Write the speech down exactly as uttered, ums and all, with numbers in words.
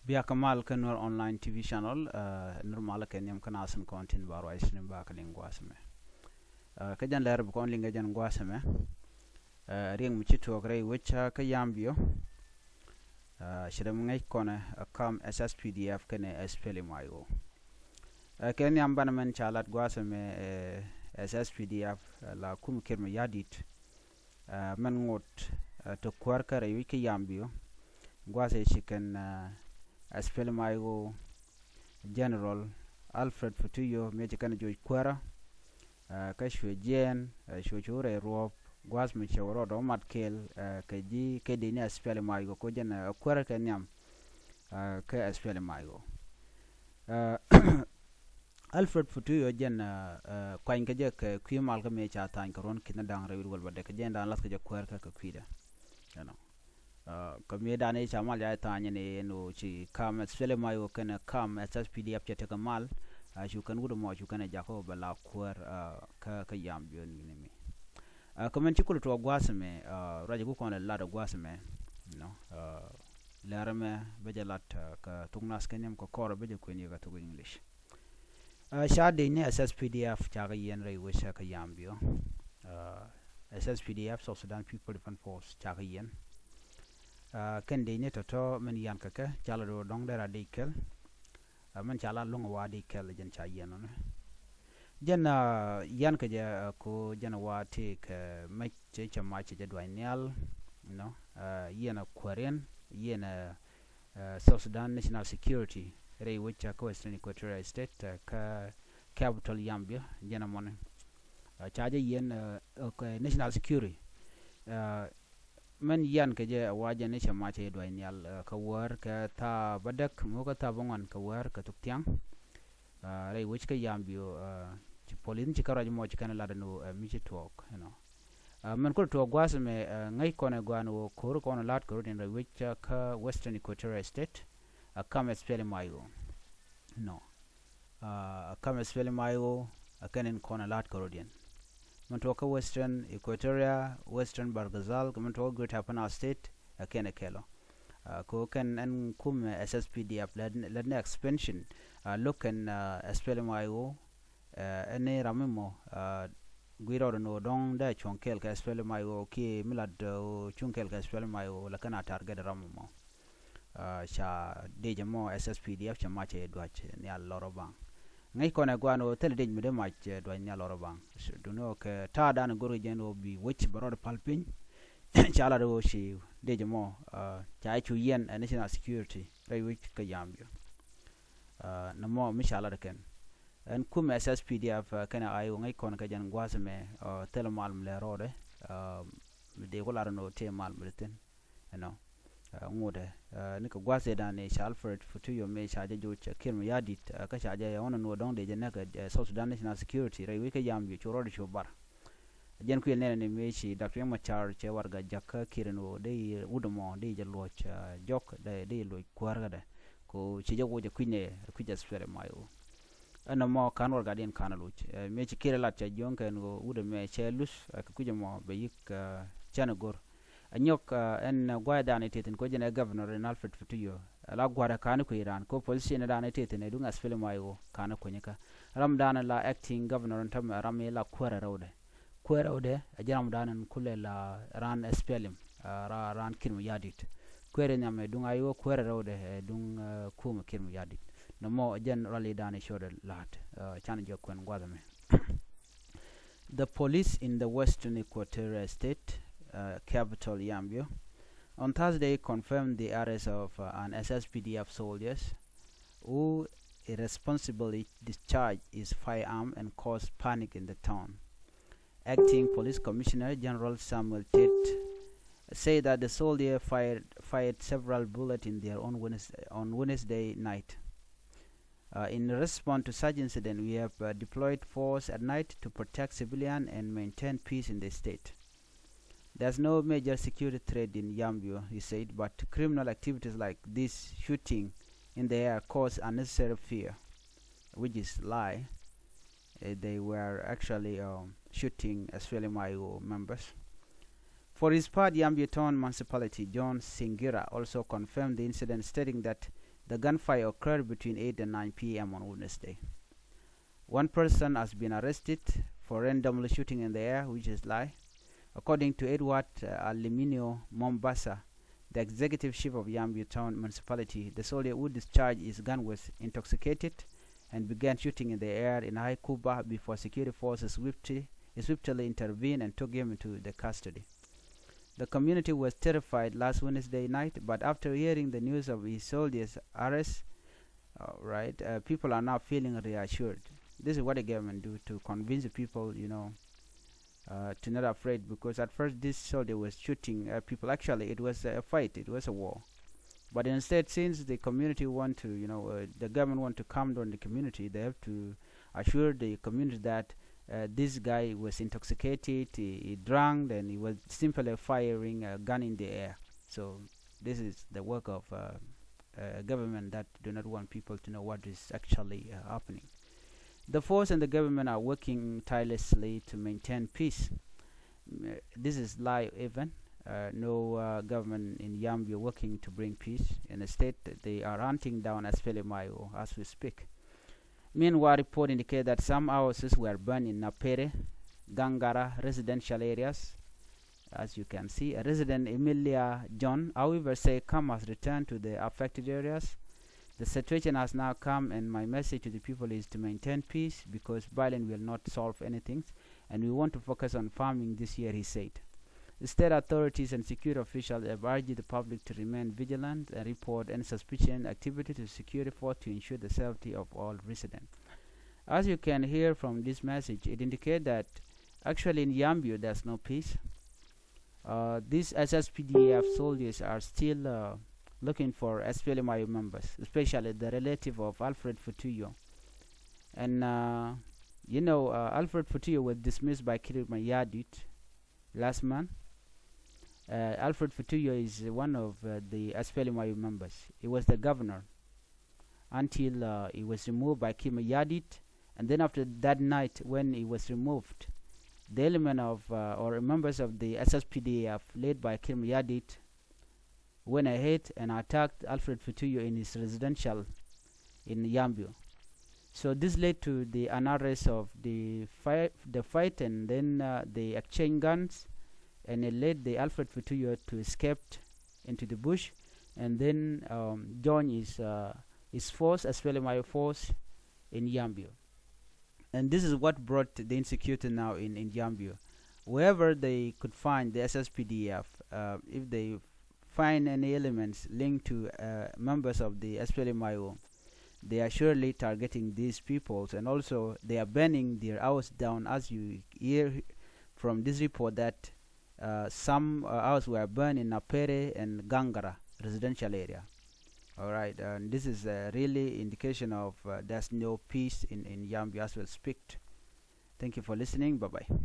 Bia kä mal kä Nuer Online T V channel, uh, Nuer mal kä niam kä nasin kɔn tin ba ruac sinim ba kä liŋ guas mɛ. Uh, kä jɛn lɛr bi kɔn liŋ kä jɛn guas mɛ. Uh, riɛŋ mi ci tuɔk rɛy wec kä Yambio. Uh, ci rɛm ŋäc kɔnɛ, uh, kam S S P D F kɛnɛ S P L M I O. Uh, kɛ niam banɛ mɛn ca lat guas mɛ, uh, S S P D F, uh, la kum kir mi yadit. Uh, mɛn ŋot, uh, ti kuäär kä rɛy wec kä Yambio. Gua̱th ëë ci kɛn, uh, S P L M I O General Alfred Futuyo mëë ci kɛn joc kuäärä. Uh, kä cuɛ jiɛɛn, uh, cuɛ cu rɛy ruɔ̱ɔ̱p gua̱th mi cɛ wä rɔɔdɛ wä mat kɛɛl, uh, kɛ ji̱ kɛ dee ni S P L M I O kɛ jɛn, uh, kuäärä kɛ nhiam, uh, kɛ S P L M I O. Uh, Alfred Futuyo jɛn, uh, uh, kuany kä jɛ kɛ kui̱ mal kä mëë ca tha̱a̱ny kɛ ruɔ̱n ki̱n da̱ŋ rɛw wi̱r wäl bädɛ kɛ jɛn da̱a̱n lath kä jɛ kuäär kä kɛ kui̱dɛ. You know. Uh, kä mëë da̱a̱n i̱ ca mal ca tha̱a̱ny ni ɛn ɣöö ci kam S P L M I O kɛnɛ kam S S P D F cɛ tekɛ mal, uh, cu kɛn wut ɛmɔ cu kɛn ɛ jakä bɛ la kuäär, uh, kä, kä Yambio ni mi. Uh, kä mɛn ci kulɛ tuɔɔk gua̱a̱th mɛ, uh, ruac ku kɔn lɛ lat ɛ gua̱a̱th mɛ, you know, uh, lɛr mɛ bä jɛ lat, uh, kä thuk nath kɛ nhiam kä kɔr bä jɛ kuɛn yɛ kä thuk English. Uh, ca dec ni S S P D F cakɛ yiɛn rɛy wec kä Yambio. Uh, S S P D F, South Sudan People Defense Force, cakɛ yiɛn. Uh, kɛn dec ni tɔ̱tɔ̱ mɛn yian kɛ kɛ, ca la do̱ dɔ̱ŋ dee ra dec kɛl. Uh, mɛn ca la luŋ wa dec kɛl jɛn ca yiɛn ɔnɛ. Jɛn, uh, yian kɛ jɛ, uh, ko jɛn wa ti kɛ mɛc cɛ cɛ mac cɛ jɛ duany nhial, you know, uh, yiɛn a kuäriɛn, yiɛn a uh, South Sudan National Security rɛy wec kä Western Equatoria State, uh, kä capital Yambio, jɛn amɔni. Uh, ca jɛ yiɛn, uh, uh, kɛ National Security. Uh, mɛn yian kɛ jɛ wa jɛ ni cɛ mac cɛ duay nhial, uh, kä wäär kɛ thaa bädäk mɔ kä thaa bäŋuan kɛ wäär kɛ thuk thiaŋ. Uh, rɛy wec kä Yambio, uh, ci police ci kä ruac mɔ ci kɛn lat ni, uh, mi ci tuɔɔk, you know. Uh, mɛn kulɛ tuɔɔk gua̱a̱th mɛ, uh, ŋäc kɔn ɛ gua̱a̱n ɣöö ko̱r kɔn la̱t ko̱r din rɛy wec kä Western Equatoria State, uh, kam S P L M I O. No. Uh, kam S P L M I O, uh, kɛn in kɔn la̱t ko̱r din. Mɛn tuɔɔk kä Western Equatoria, Western Bahr el Ghazal, kɛ mɛn tuɔɔk kä Greater Upper Nile State, uh, kɛn ɛ kɛl ɔ. Uh, ko kɛn ɛn kum, uh, S S P D F lät, lät ni expansion, uh, lo̱k kɛn, uh, S P L M I O, uh, ɛn ni ram mi mɔ, uh, gui̱r rɔɔdɛ ni ɣöö dɔ̱ŋ dee cuɔ̱ŋ kɛɛl kɛ S P L M I O kiɛ mi lat, uh, cuŋ kɛɛl kɛ S P L M I O la kɛn a target ram mi mɔ. Uh, ca dec ɛmɔ S S P D F cɛ mac cɛ duac nhial lɔr ɔ baŋ. Ŋäc kɔn ɛ gua̱a̱n ɣöö thilɛ dec mi dee mac, uh, duac nhial lɔr ɔ baŋ. Duni ɣöö kɛ ta̱a̱ dan go̱r kɛ jɛn ɣöö bi wec bɛ rɔɔdɛ pal piny. Ca lat ɣöö ci dec ɛmɔ, uh, ca cu yiɛn ɛ national security rɛy wec kä Yambio. Uh, nɛ mɔ mi ca lat kɛn. Ɛn kum S S P D F, uh, kɛnɛ I O ŋäc kɔn kɛ jɛn gua̱a̱th mɛ, uh, thilɛ mal mi lɛ rɔɔdɛ, uh, mi dee ku lar ni ɣöö tëë mal mi dee thi̱n. You know. Uh, ŋotdɛ, uh, ni kɛ gua̱a̱th ëë dan i̱ ca Alfred Futuyo mëë ca jɛ joc, uh, Kiir Mayardit, uh, kä ca jɛ yɛ ɣɔn ni ɣöö dɔ̱ŋ dee jɛ näk, uh, South Sudan National Security rɛy wec kä Yambio cu rɔɔdɛ cu bar. Jɛn kuël nɛnɛ ni mëë ci Doctor Riek Machar cɛ warɛgak jäk kä Kiir ni ɣöö dee wut ɛmɔ dee jɛ luɔc, uh, jɔk, dee, dee luɔc kuäärkädɛ. Ko ci jɛ woc ɛ kui̱c nɛ, ɛ kui̱c S P L M I O. Ɛn ɛmɔ ka̱n warɛgakdiɛn ka̱n ɛ loc. Uh, mëë ci Kiir lat cɛ jiɔ̱ŋ kɛn ɣöö wut ɛmɛ cɛ luth, uh, kɛ kui̱c ɛmɔ bɛ yi̱k, uh, cɛn ɛ go̱r. Ɛ nyɔk, uh, ɛn, uh, gua̱a̱th dan i̱ tëë thi̱n ko jɛn ɛ governor in Alfred Futuyo. Ɛ la gua̱a̱th ɛ ka̱n i̱ kui̱ raan ko position dan i̱ tëë thi̱n ɛ duŋ S P L M I O ka̱n i̱ kui̱ kä. Ram dan la acting governor in tämɛ ram i̱ la kuäärɛ rɛwdɛ. Kuäärɛ rɛwdɛ ɛ jɛn ram dan in kulɛ la raan S P L M, uh, ra-, raan Kiir Mayardit. Kuäärɛ nhiam ɛ duŋ I O, kuäärɛ rɛwdɛ ɛ duŋ, uh, kumɛ Kiir Mayardit. Nɔmɔ ɛ jɛn rali dan i̱ codɛ la̱t, uh, canɛ jɔk kuɛn gua̱a̱th ɛmɛ. The police in the Western Equatoria State, uh, capital Yambio, on Thursday confirmed the arrest of, uh, an S S P D F soldiers who irresponsibly discharged his firearm and caused panic in the town. Acting Police Commissioner General Samuel Tit said that the soldier fired, fired several bullets in their own Wednes-, on Wednesday night. Uh, in response to such incident, we have, uh, deployed force at night to protect civilian and maintain peace in the state. There's no major security threat in Yambio, he said, but criminal activities like this shooting in the air cause unnecessary fear, which is lie. Uh, they were actually, um, shooting S P L M I O members. For his part, Yambio Town Municipality John Singira also confirmed the incident, stating that The gunfire occurred between eight and nine p m on Wednesday. One person has been arrested for randomly shooting in the air, which is lie. According to Edward, uh, Aliminio Mombasa, the executive chief of Yambio Town Municipality, the soldier who discharged his gun was intoxicated and began shooting in the air in high kuba before security forces swiftly, swiftly intervened and took him into the custody. The community was terrified last Wednesday night, but after hearing the news of his soldiers' arrest, uh, right, uh, people are now feeling reassured. This is what the government do to convince the people, you know, uh, to not afraid, because at first this soldier was shooting, uh, people. Actually, it was a fight, it was a war. But instead, since the community want to, you know, uh, the government want to calm down the community, they have to assure the community that, uh, this guy was intoxicated, he, he drank, and he was simply firing a gun in the air. So this is the work of, uh, a government that do not want people to know what is actually, uh, happening. The force and the government are working tirelessly to maintain peace. Mm, uh, this is lie even. Uh, no, uh, government in Yambio working to bring peace. Instead, they are hunting down SPLM-IO as we speak. Meanwhile, report indicate that some houses were burned in Napere, Gangara residential areas. As you can see, a resident, Emilia John, however, say calm has returned to the affected areas. The situation has now calm, and my message to the people is to maintain peace, because violence will not solve anything, and we want to focus on farming this year, he said. State authorities and security officials have urged the public to remain vigilant and report any suspicious activity to security force to ensure the safety of all residents. As you can hear from this message, it indicates that actually in Yambio there's no peace. Uh, these SSPDF soldiers are still, uh, looking for SPLM-IO members, especially the relative of Alfred Futuyo. And, uh, you know, uh, Alfred Futuyo was dismissed by Kiir Mayardit last month. Uh, Alfred Futuyo is one of, uh, the SPLM-IO members. He was the governor until, uh, he was removed by Kiir Mayardit. And then after that night when he was removed, the element of, uh, or members of the SSPDF led by Kiir Mayardit went ahead and attacked Alfred Futuyo in his residential in Yambio. So this led to the unrest of the fight, the fight, and then, uh, they exchange guns, and it led the Alfred Futuyo to escape into the bush, and then, um, join his, uh, his force, SPLM-IO force, in Yambio. And this is what brought the insecurity now in, in Yambio. Wherever they could find the SSPDF, uh, if they find any elements linked to, uh, members of the SPLM-IO, they are surely targeting these peoples, and also they are burning their house down, as you hear from this report that, uh, some, uh, houses were burned in Napere and Gangara residential area. All right, and this is a really indication of, uh, there's no peace in, in Yambio as we speak. Thank you for listening. Bye-bye.